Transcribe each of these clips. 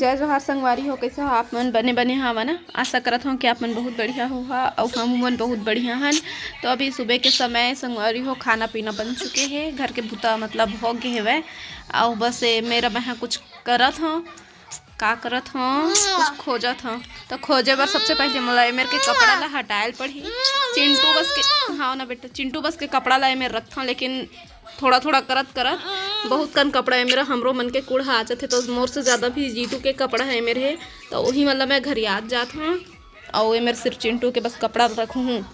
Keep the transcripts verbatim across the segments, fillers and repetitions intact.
जय जोहार संगवारी हो, कैसे हो आप मन? बने बने हवा ना? आशा करत हूँ कि आप मन बहुत बढ़िया हो हा, अउ हम मन बहुत बढ़िया हन। तो अभी सुबह के समय संगवारी हो, खाना पीना बन चुके हे, घर के बुता मतलब हो गए हवय। अउ बस ए मेरा मैं कुछ करत हूँ, का करत हूँ, कुछ खोजत हूँ। तो खोजे बर सबसे पहले मोला ए मेर के कपड़ा ला हटायल पड़ही। चिंटू बस के, हाँ ना बेटा, चिंटू बस के कपड़ा ला ए मेर रखथों, लेकिन थोड़ा थोड़ा करत करत बहुत कन कपड़ा हे मेरा, हमरो मन के कूढ़ा आ जाथे, तो मोर से ज्यादा भी जीतू के कपड़ा हे मेरे हे, तो वही मतलब मैं घरियात जात हूँ। और ये मेरे सिर्फ चिंटू के बस कपड़ा रखूँ हूँ।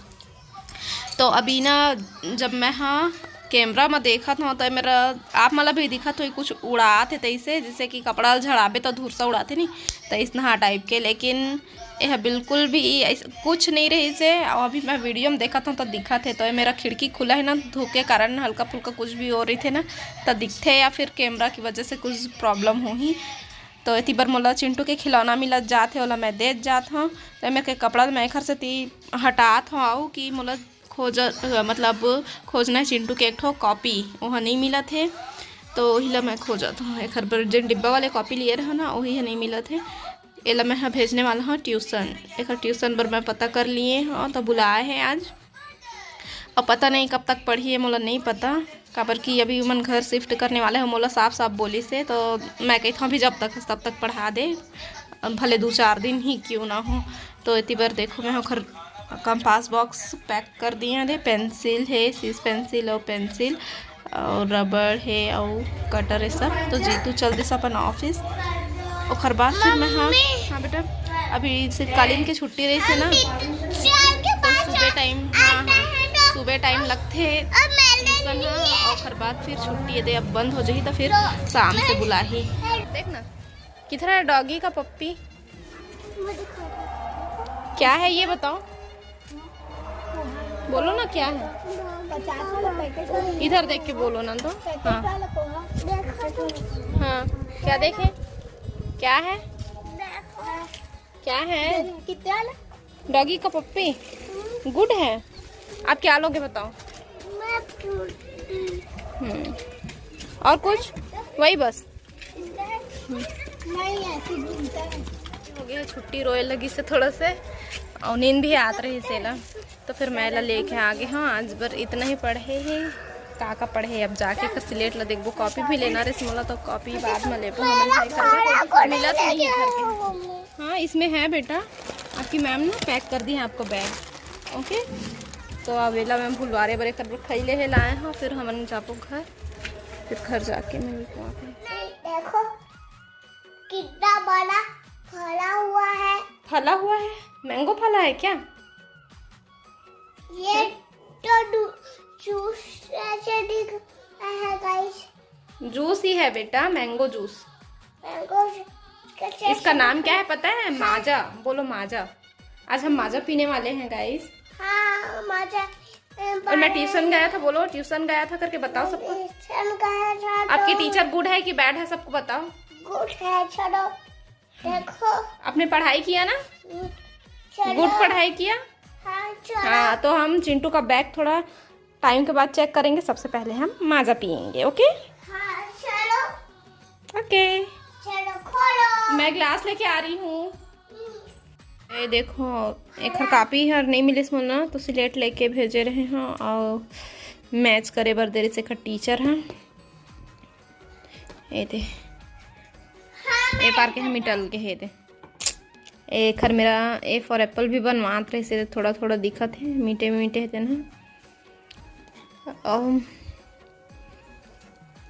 तो अभी ना, जब मैं हाँ कैमरा में देखत हूँ तो मेरा आप मला भी दिखत हो कुछ उड़ात हे तैसे, जैसे कि कपड़ा ल झड़ाबे तो धुरसा उड़ाते नहीं, तो इसना टाइप के। लेकिन यह बिल्कुल भी ऐस-, कुछ नहीं रही से। और अभी मैं वीडियो में देखत हूँ तो दिखत हे, तो ये मेरा खिड़की खुला है ना, धूप के कारण हल्का फुल्का कुछ भी हो रही थे ना, तो दिखते या फिर कैमरा की वजह से कुछ प्रॉब्लम होही। तो एती बर मोला चिंटू के खिलौना मिलत जात हे, ओला मैं देत जात हूँ। तो ये मेरे के कपड़ा मैं एखर सेती हटात हूँ, आऊ कि मोला खोज, मतलब खोजना है चिंटू के एक ठो कॉपी, ओह नहीं मिलत हे। तो वही ला मैं खोजत हूँ, एखर बर जेन डिब्बा वाले कॉपी लिए रहो ना, वही ह नहीं मिलत हे। एला मैं ह भेजने वाला हूँ ट्यूशन। एकर ट्यूशन बर मैं पता कर लिए हूँ, तो बुलाए हैं आज। अब पता नहीं कब तक पढ़ी है, मोला नहीं पता, काबर कि अभी उमन घर शिफ्ट करने वाले हो, मोला साफ साफ बोली से। तो मैं कहता हूँ अभी जब तक तब तक पढ़ा दे, भले दो चार दिन ही क्यों ना हो। तो एती बर देखो, मैं ओखर कंपास बॉक्स पैक कर दिए दे, पेंसिल है, सीस पेंसिल और पेंसिल, और रबड़ है और कटर है सब। तो जीतू चल दिस अपन ऑफिस। ओखर बाद फिर मैं, हाँ, हाँ बेटा, अभी शीतकालीन के छुट्टी रही से ना, तो सुबह टाइम, हाँ हाँ, सुबह टाइम लगथे ट्यूशन, हाँ। ओखर बाद फिर छुट्टी है दे, अब बंद हो जाही तो फिर शाम से बुलाही। देख ना, कितना डॉगी का पप्पी। क्या है ये बताओ, बोलो ना क्या है। इधर देख के बोलो ना तो। हाँ, हाँ, क्या देखे, क्या है, क्या है? डॉगी का पप्पी। गुड है। आप क्या लोगे बताओ? हम्म, और कुछ? वही बस। नहीं, ऐसे घूमता है। हो गया छुट्टी, रोए लगी से थोड़ा से, और नींद भी आत रही से ला, तो फिर मैं ला लेके आ गए हूँ। आज बर इतना ही पढ़े है, का का पढ़े, अब जाके फिर सिलेट ला देखबो। कॉपी भी लेना रहे मोला, तो कॉपी बाद में लेबो। हमन भाई का मिलत नहीं है घर के। हाँ, इसमें है बेटा, आपकी मैम ने पैक कर दी है आपको बैग। ओके, तो अवेला मैम भुलवारे बरे कर खैले है लाए हैं, फिर हमन जाबो घर, फिर घर जाके मिलते हैं। देखो कितना बड़ा फला हुआ है। फला हुआ है? मैंगो फला है क्या? ये तो जूस ऐसे दिख रहा है गाइस। जूस ही है बेटा, मैंगो जूस। Mango juice. इसका नाम क्या है पता है? माजा। बोलो माजा। आज हम माजा पीने वाले हैं गाइस। हाँ, माजा। और मैं ट्यूशन गया था, बोलो ट्यूशन गया था करके बताओ सबको। ट्यूशन गया था। आपकी तो टीचर गुड है कि बैड है, सबको बताओ। गुड है। चलो देखो, आपने पढ़ाई किया ना? चलो। गुड पढ़ाई किया। हाँ, चलो। हाँ, तो हम चिंटू का बैग थोड़ा टाइम के बाद चेक करेंगे। सबसे पहले हम माजा पियेंगे। ओके? हाँ, चलो। ओके, चलो खोलो। मैं ग्लास लेके आ रही हूँ। ये देखो, एखर कॉपी हर नहीं मिलिस मोला, तो सिलेट लेके भेजे रहे हों और मैच करे बर दे रहिस एखर टीचर ह। ये दे, ये पार के हम मिटल के हे दे। एखर मेरा A for apple भी बनवात रहिस हे, थोड़ा थोड़ा दिखत हे, मीठे मीठे हे तेन ह। अउ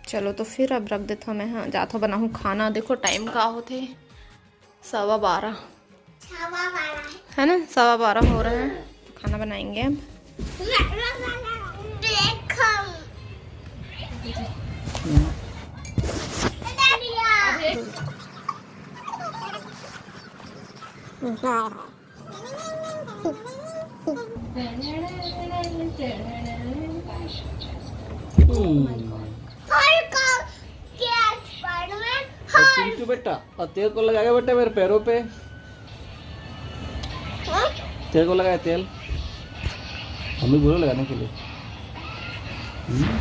चलो तो फिर अब रख देथव मैं, हाँ, जाथव बनाहूँ खाना। देखो टाइम का होथे, सवा बारह। सवा बारह। है ना, सवा बारह हो रहा है, तो खाना बनाएंगे अब। देखो। हम्म। और को-, क्या पढ़ में और हर चिंटू बेटा, और तेल को लगाएगा बेटा मेरे पैरों पे? हाँ? तेल को लगाए, तेल। मम्मी बोलो लगाने के लिए। हम्म?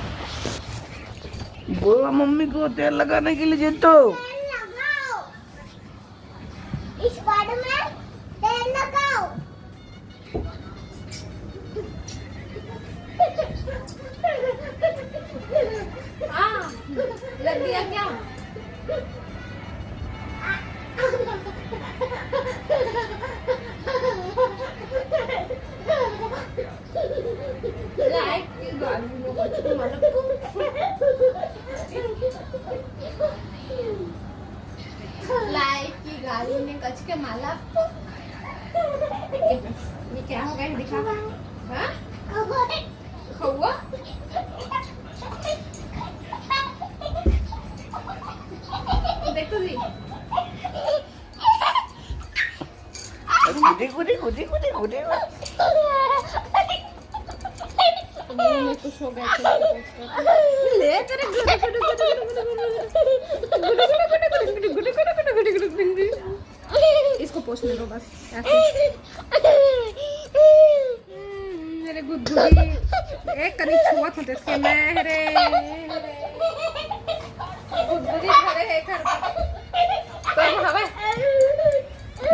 बोलो मम्मी को तेल लगाने के लिए, चिंटू। तेल लगाओ। ये क्या हो गया, दिखा। हाँ? कौवा? देख तो सही। गुडी, गुडी, गुडी, गुडी, गुडी। मुंह में कुछ हो गया, कुछ हो गया। ले तेरे गुडी, गुडी, गुडी। इसको पोंछने दो बस, ऐसे। हम्म, मेरे गुदगुदी, एक कनी छुआ था इसके, मैं रे। गुदगुदी भरे है घर में। तो हवा।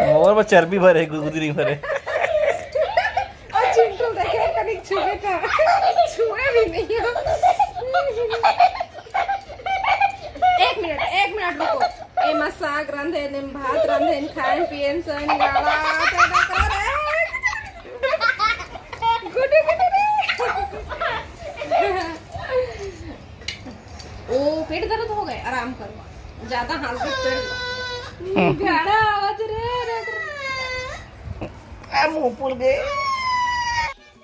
और वो चर्बी भरे, गुदगुदी नहीं भरे। और चिंटू देखे, एक कनी छुए था, छुए भी नहीं हो। एक मिनट, एक मिनट रुको। एमा साग रांधे, एम भात रांधे, खाए पिए, सन गाला, ते डकरा रे। गुडू, गुडू रे। ओ, पेट दर्द हो गए, आराम करो, ज्यादा हाथ में पेट गाढ़ा आवाज रे, रे, रे। आ, मुंह फूल गए।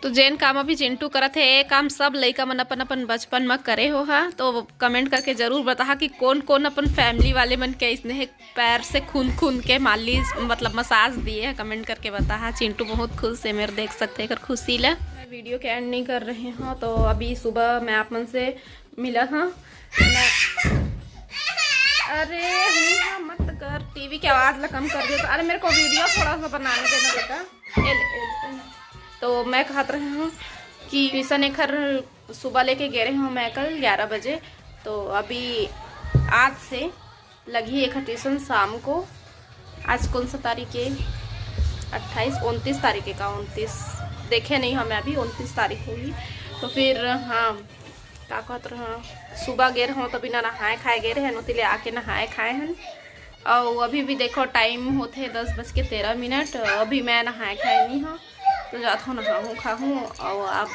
तो जेन काम अभी चिंटू करत हे, ये काम सब लइका मन अपन अपन बचपन म करे हो हा। तो कमेंट करके जरूर बताहा कि कौन कौन अपन फैमिली वाले मन के इसने हे पैर से खून खून के मालिश, मतलब मसाज दिए है। कमेंट करके बताहा। चिंटू बहुत खुश है मेरे, देख सकते हैं एकर खुशी ला। मैं वीडियो के एंड नहीं कर रहे हूँ, तो अभी सुबह मैं आप मन से मिला हाँ। मैं, अरे हुआ मत कर, टीवी की आवाज ला कम कर दियो तो। अरे मेरे को वीडियो थोड़ा सा बनाने देना बेटा। ए, ए, ए। तो मैं कहत रहे हूँ कि ट्यूशन एखर सुबह लेके गे रहे हूँ मैं कल ग्यारह बजे। तो अभी आज से लगी एक ट्यूशन शाम को। आज कौन सा तारीख है? अट्ठाईस, उनतीस तारीख है का? उनतीस देखे नहीं हमें, अभी उनतीस तारीख होगी। तो फिर हाँ, का कहत रहा, सुबह गे रहूँ तो बिना नहाए खाए गे रहे, ओती ले आके नहाए खाए हन। और अभी भी देखो टाइम होते दस बज के तेरह मिनट, अभी मैं नहाए खाए नहीं हूँ, तो जात हूँ नहाऊँ खाहूँ। और आप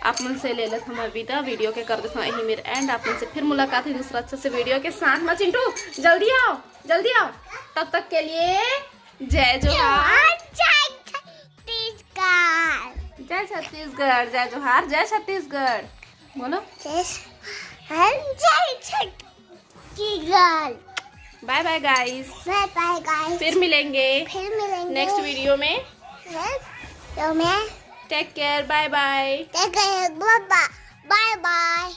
आप मन से ले लेत हूँ मैं विदा, वीडियो के कर देत हूँ यही मेरे एंड। आप मन से फिर मुलाकात है दूसरा अच्छा से वीडियो के साथ में। चिंटू जल्दी आओ, जल्दी आओ, तब तक के लिए जय जोहार, जय छत्तीसगढ़। जय छत्तीसगढ़, जय जोहार, जय छत्तीसगढ़। बोलो। जय, जय छत्तीसगढ़। बाय बाय गाइस। बाय बाय गाइस। फिर मिलेंगे फिर मिलेंगे नेक्स्ट वीडियो में। नेक्स्ट वीडियो में। टेक केयर, बाय बाय। टेक केयर, बाय बाय। बाय बाय।